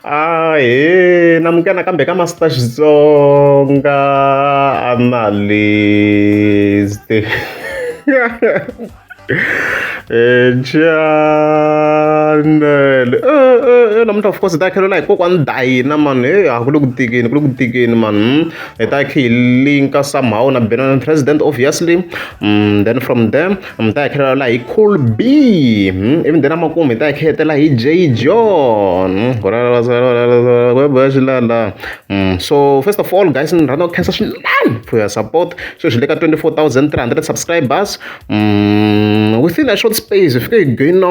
Ahee namukela nakambe ka Master Xitsonga Analyst channel namuntlha of course hi ta khelela hi kokwani Dayina mani heyi a ku le ku tikeni ku le ku tikeni mani hi ta khe hi linka somehow na Benoni president obviously then from there mi ta hi khelela la hi Cool B ivi then amakumu hi ta hi khetela hi J John so first of all guys ni rhandza ku khensa swinene for your support sweswi le ka 24300 subscribers within a short space hi fike hi gain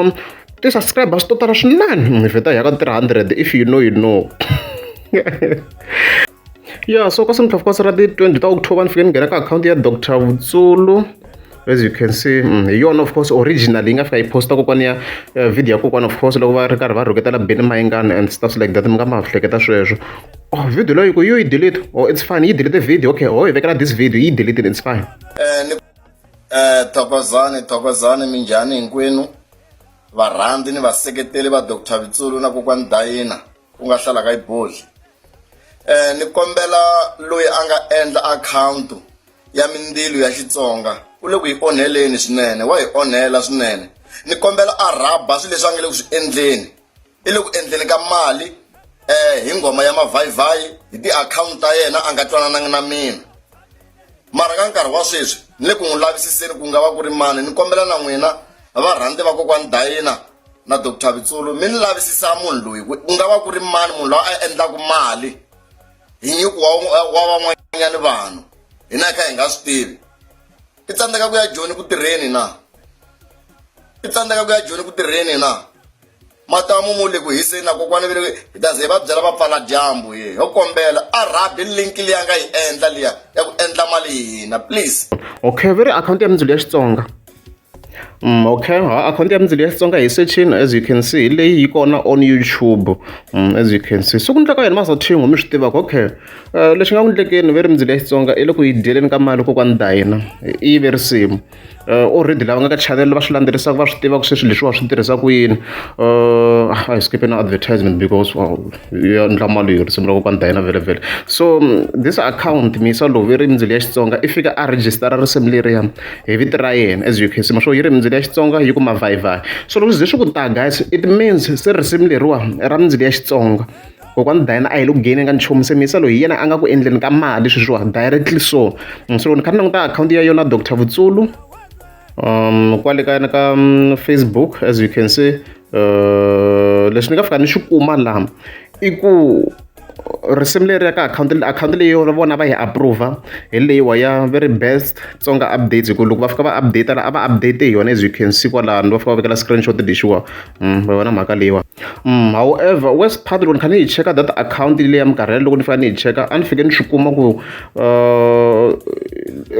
ti-subscribers to tala swinene hi vheta hi ya ka 300 if you know you know. Ya so ka of course ra ti 20 ta October ni fike ni nghena ka akhawunti ya Doctor Vutsulu as you can see hi yona of course original yi nga fika yi posta kokwani ya video ya kokwani of course loko va ri karhi va rhuketela Benny Mayengani and stuff like that mi nga ma hleketa sweswo. Oh video leyi ku yo yi delete oh it's fine yi delete video okay oh yi vekela this video yi delete it's fine. Ni thokozani thokozani minjhani hinkwenu varhandzi ni vaseketeli va Doctor Vitsulu na kokwani Dayina ku nga hlala ka ibodli. Ni kombela loyi a nga endla akhawunti ya mindzilo ya Xitsonga u le ku yi onheleni swinene wa hi onhela swinene ni kombela a rhaba swilo leswi a nga le ku swi endleni i le ku endleni ka mali hi nghoma ya mavhayivhayi hi tiakhawunti ta yena a nga twanananga na mina mara ka nkarhi wa sweswi ni le ku n'wi lavisiseni ku nga va ku ri mani ni kombela na n'wina varhandzi va kokwani Dayina na Doctor Vitsulu mi ni lavisisa munhu loyi ku nga va ku ri mani munhu loyi a endlaka mali hi nyuku wa wa van'wanyana vanhu hina hi kha hi nga swi tivi i tsandzeka ku ya joni ku tirheni na i tsandzeka ku ya joni ku tirheni na matamu mu le ku hiseni na kokwana ve le hi ta ze hi va byela va pfala dyambu ye ho kombela a rhabi link liya nga yi endla liya ya ku endla mali hi hina please. Okay ve ri akhawunti ya mindzilo ya Xitsonga. Okay ha akhawunti ya mindzilo ya Xitsonga hi sechini as you can see hi leyi yi kona on YouTube as you can see so ku ndleka yini Master Thingo mi swi tivaka okay lexi nga ku ndlekeni ve ri mindzilo ya Xitsonga i le ku yi dyeleni ka mali kokwani Dayina i yive risimu already lava nga ka channel va swi landzerisaka va swi tiva ku se swilo leswiwa swi tirhisa ku yini a hi skip na advertisement because ya endla mali hi risimu ra kokwani Dayina vhele vhele so this account miyisa lowu ve ri mindzilo ya Xitsonga i fika a rejistara risimu leriya hi vito ra yena as you can see ma swo yi ri mindzilo ya Xitsonga yi ku mavhayivhayi so loko swi ze swi ku ta guys it means se risimu leriwa ra mindzilo ya Xitsonga kokwani Dayina a hi le ku gain-eni ka nchumu se miyisa loyi hi yena a nga ku endleni ka mali sweswiwa directly so so loko ni kha ni languta akhawunti ya yona Doctor Vutsulu kwale ka ka Facebook as you can see leswi ni nga fika ni xi kuma laha i ku risimu leri ya ka akhawunti akhawunti leyi vona va yi approve hi leyiwa ya very best Tsonga updates hi ku loko va fika va update la a va update hi yona as you can see kwalano va fika va vekela screenshot lexiwa va vona mhaka leyiwa however worst part loko ni kha ni yi cheka that akhawunti leyi ya minkarhi loko ni fika ni yi cheka a ni fike ni swi kuma ku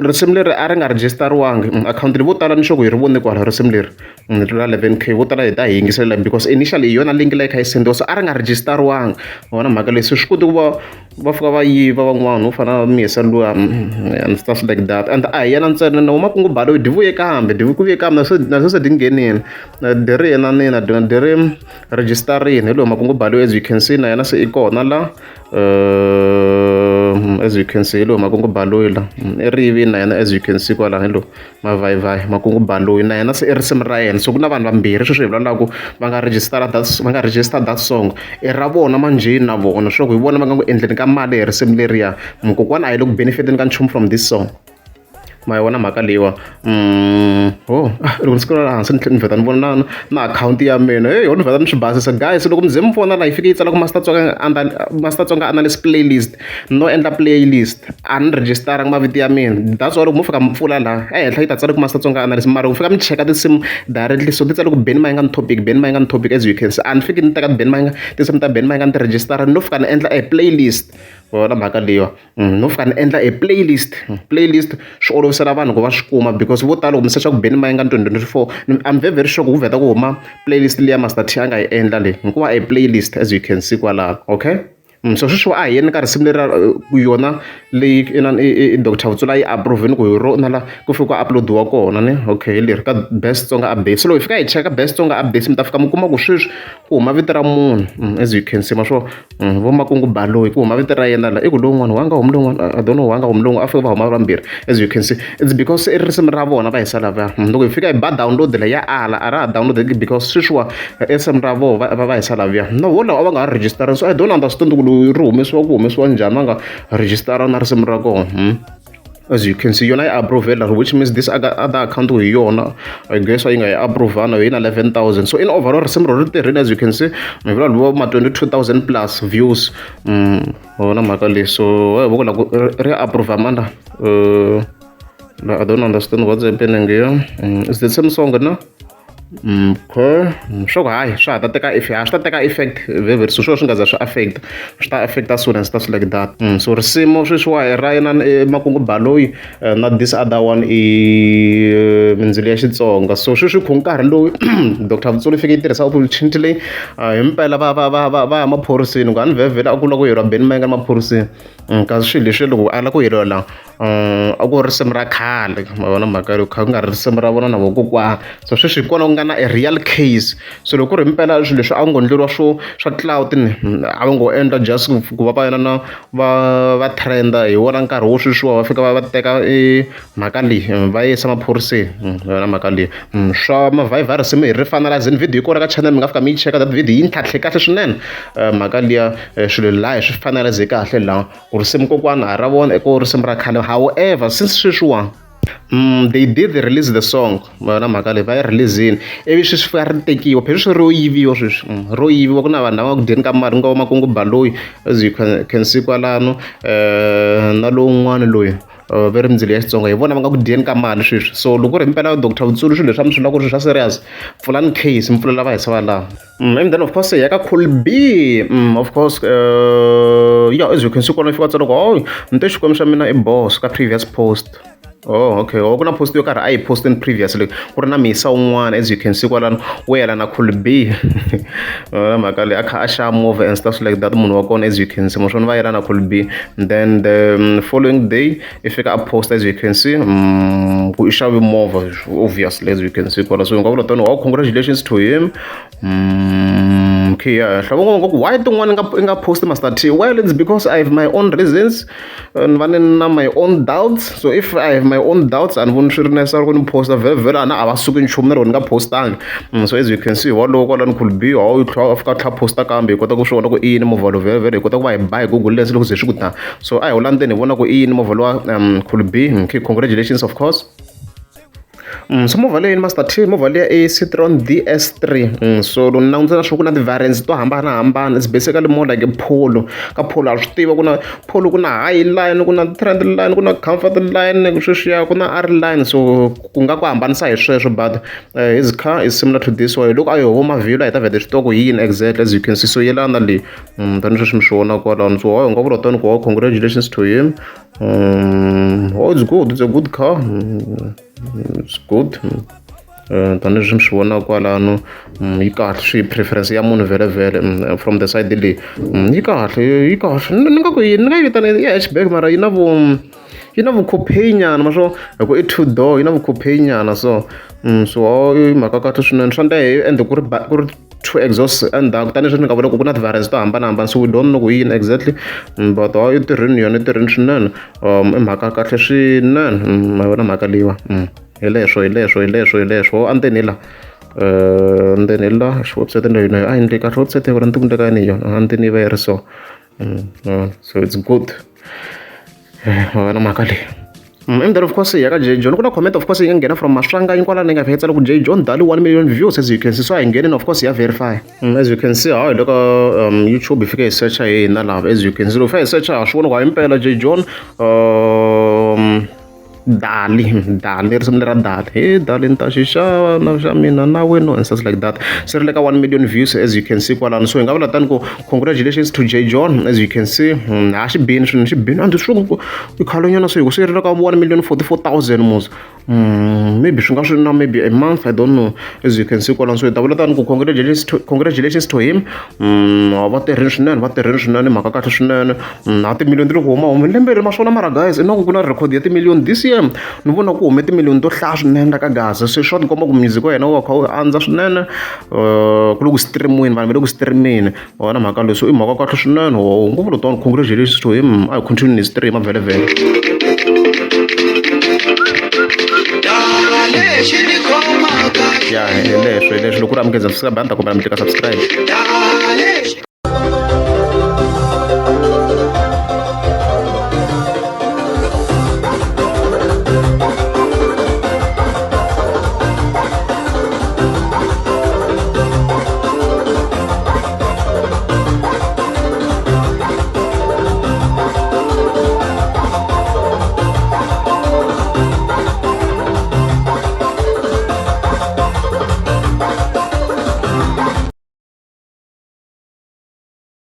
risimu leri a ri nga rejistariwangi akhawunti leyi vo tala ni sure ku hi ri vone kwala risimu leri ni tlula 11K vo tala hi ta hi yingisela because initially hi yona link leyi kha yi sendiwa so a ri nga rejistariwanga vona mhaka leyi se swi koti ku va va fika va yiva van'wana vo fana na miyisa luya and stuff like that and a hi yena ntsena na makungu baloyi dyi vuye kambe dyi ku vuye kambe na se dyi nghenini dyi ri yena nina dyi ri rejistarini hi loyi makungu baloyi as you can see na yena se i kona la as you can see hi loyi makungu baloyi la i rivi na yena as you can see kwala hi loyi mavhayivhayi makungu baloyi na yena se i risimu ra yena so ku na vanhu vambirhi sweswi hi vulavulaka va nga rejistara that va nga register that song i ra vona manjheni na vona swa ku hi vona va nga ku endleni ka mali hi risimu leriya kokwana a hi le ku benefiteni ka nchumu from this song ma yi vona mhaka leyiwa oh loko ni scrolla hansi ni tlhela ni vheta ni vona na na akhawunti ya mina heyi ho ni vheta ni swi basisa guys loko mi ze mi vona la yi fike yi tsala ku Master Tsonga Master Tsonga analyst playlist no endla playlist a ni register-angi mavito ya mina that's why loko mo fika mi pfula laha ehenhla yi ta tsala ku Master Tsonga analyst mara loko fika mi cheka tinsimu directly so ti tsale ku Benny Mayengani topic Benny Mayengani topic as you can see a ni fiki ni teka Benny Mayengani tinsimu ta Benny Mayengani ti rejistara no fika ni endla a playlist vona mhaka leyiwa no fika ni endla a playlist playlist swi olovisela vanhu ku va swi kuma because vo tala loko mi secha ku Benny Mayengani 2024 I'm very very sure ku ku vheta ku huma playlist liya Master T a nga yi endla leyi hikuva a playlist as you can see kwalano okay. So sweswiwa a hi yeni ka risimu leri yona leyi inani i Dr Vutsula yi approve-ini ku hi rona la ku fika ku upload-iwa kona ne. Okay, hi leri ka best Tsonga updates. So loko hi fika hi cheka best Tsonga updates mi ta fika mi kuma ku sweswi ku huma vito ra munhu, as you can see ma swo vo Makungu Baloyi ku huma vito ra yena la i ku lowun'wana wa nga humi lowun'wana, I don't know wa nga humi lowun'wana a fika va huma vambirhi. As you can see, it's because i risimu ra vona va hisa lavaya. Loko hi fika hi ba download la ya ala a ra ha download because sweswiwa i risimu ra vona va hisa lavaya. No wo lawa a va nga ha register, so I don't understand ku loyi ri humesiwa ku humesiwa njhani va nga register na risimu ra kona. As you can see, yona yi approve la, which means this other account hi yona I guess yi nga yi approve na yi na 11,000. So in overall risimu ro ri tirhile, as you can see mi vula vo ma 22,000 plus views. Wona mhaka leyi, so voko la ku ri approve manda. I don't understand what's happening here. It's the same song no? Okay, swo ku hayi swa ha ta teka if swi ta teka effect very very soon, swo swi nga za swi affect swi ta affect soon and stuff like that. So risimu sweswiwa hi ra yena Makungu Baloyi na this other one i Mindzilo ya Xitsonga. So sweswi khu nkarhi lowu Dr Vutsulu yi fike yi tirhisa opportunity leyi himpela va va va va va ya maphoriseni ku a ni vhevhela a ku lava ku yeriwa Benny Mayengani maphoriseni. Kasi swilo leswi loko a lava ku yeriwa la a ku ri risimu ra khale ma vona mhaka leyi kha ku nga ri risimu ra vona na vokokwana. So sweswi hi kona ku nga na a real case. So loko ku ri himpela swilo leswi a ku ngo endleriwa swo swa clout ni a va ngo endla just ku va va yena na va va trend-a hi wona nkarhi wo sweswiwa va fika va va teka mhaka leyi va yisa maphoriseni yona mhaka leyi. Swa mavhayivhayi risimu hi ri finalizini video yi kona ka channel mi nga fika mi yi cheka that video yi ntlhantlhe kahle swinene mhaka liya swilo laha hi swi finalize kahle laha ku risimu kokwana a ra vona i ku risimu ra khale. However, since sweswiwa they did release the song, yona mhaka leyi va yi release-ini ivi sweswi fika ri tekiwa phela sweswi ro yiviwa sweswi ro yiviwa ku na vanhu lava nga ku dyeni ka mali ku nga va Makungu Baloyi as you can see kwalano na lowun'wana loyi va ri Mindzilo ya Xitsonga hi vona va nga ku dyeni ka mali sweswi. So loko ku ri himpela Dr Vutsulu swilo leswi a mi swi lava ku ri swa serious, pfulani case mi pfulela va hisa valava. And then of course ya ka Cool B, of course yeah, as you can see kona fika tsala ku oh ni te xikwembu xa mina i boss ka previous post. Oh okay, ku na post yo karhi a yi postini previously ku ri na misa un'wana as you can see kwalano wo yelana na Cool B mhaka leyi a kha a xava movha and stuff like that munhu wa kona as you can see maswona va yelana na Cool B. Then the following day i fika a post as you can see ku i xave movha obviously as you can see kwala. So hi nga vula tani wow, congratulations to him. Okay, yeah. Hlava ngopfu why tin'wana i nga post Master T? Well, it's because I have my own reasons ni va ni na my own doubts. So if I have my own doubts a ni voni swi ri necessary ku ni posta vhele a na a va suki nchumu na loko ni nga postangi. So as you can see walowo kwalano Cool B hawu tlhela a fika a tlhela posta kambe hi kota ku swi vona ku i yini movha lowu vhele hi kota ku va hi ba hi Google Lens loko ze swi ku ta. So a hi wu landzeni hi vona ku i yini movha lowa Cool B. Okay, congratulations of course. So movha leyi Master T movha liya i Citroen DS3. So loko ni langutisa swa ku na ti-variants to hambanahambana, it's basically more like a Polo. Ka Polo ha swi tiva ku na Polo ku na high line ku na trend line ku na comfort line sweswiya ku na R line, so ku nga ku hambanisa hi sweswo but his car is similar to this one. Loko a yi huma mavhilwa hi ta vheta swi tiva ku hi yini exactly as you can see. So yelana leyi tani sweswi mi swi vona kwalano. So hi nga vula tani ku congratulations to him. Oh, it's good, it's a good car. It's good. Tanihileswi mi swi vonaka kwalano yi kahle swi hi preference ya munhu vhele vhele from the side leyi yi kahle yi kahle ni nga ku ni nga yi vitana ya hatchback mara yi na vu yi na vukhophe nyana ma swo hi ku i two door yi na vukhophe nyana. So so i mhaka kahle swinene swa ndlela hi ende ku ri ku ri two exhaust endzhaku tanihileswi ni nga vula ku ku na ti-variants to hambanahambana, so we don't know ku yini exactly but i tirhini yona i tirhini swinene. I mhaka kahle swinene ma vona mhaka leyiwa hi leswo hi leswo hi leswo hi leswo andzeni hi la ndzeni hi la website leyi a yi endli kahle website ya vona ni ti ku ndleka yini hi yona andzeni yi va yi ri so. So it's good ma vona mhaka leyi. And then of course ya ka J John ku na comment of course yi nga nghena from Maswanganyi kwalano yi nga fika yi tsala ku J John Dali 1 million views as you can see. So a hi nghenini of course ya verify. As you can see hayi loko YouTube hi fika hi searcha hi hina lava as you can see loko fika hi searcha ha swi vona ku hayi impela J John Dali Dali risimu lera Dali he Dali ni ta xi xava na xa mina na wena and stuff like that. Se ri le ka 1 million views, as you can see kwalano. So hi nga vula tani ku congratulations to J John, as you can see. Ha xi bini swinene, xi bini and swi ku i khalenyana se hi ku se ri le ka 1 million 44 000 mos. Maybe swi nga swi na maybe a month, I don't know, as you can see kwalano. So hi ta vula tani ku congratulations to him. Va tirhini swinene, va tirhini swinene, mhaka kahle swinene. Na timiliyoni ti le ku huma humi lembe leri maswona. Mara guys, ingaku ku na record ya timiliyoni this year. Ni vona ku hume timiliyoni to hlaya swinene la ka Gaza, se swa tikomba ku music wa yena wu va kha wu andza swinene. Ku le ku streamini, vanhu va le ku streamini wona mhaka leyi, so i mhaka kahle swinene ngopfu lotoni. Congratulations to him. A hi continue ni stream vhele vhele. Ya, hi leswo, hi leswo. Loko ku ri amukeza subscribe, a ni ta kombela mi tlika subscribe.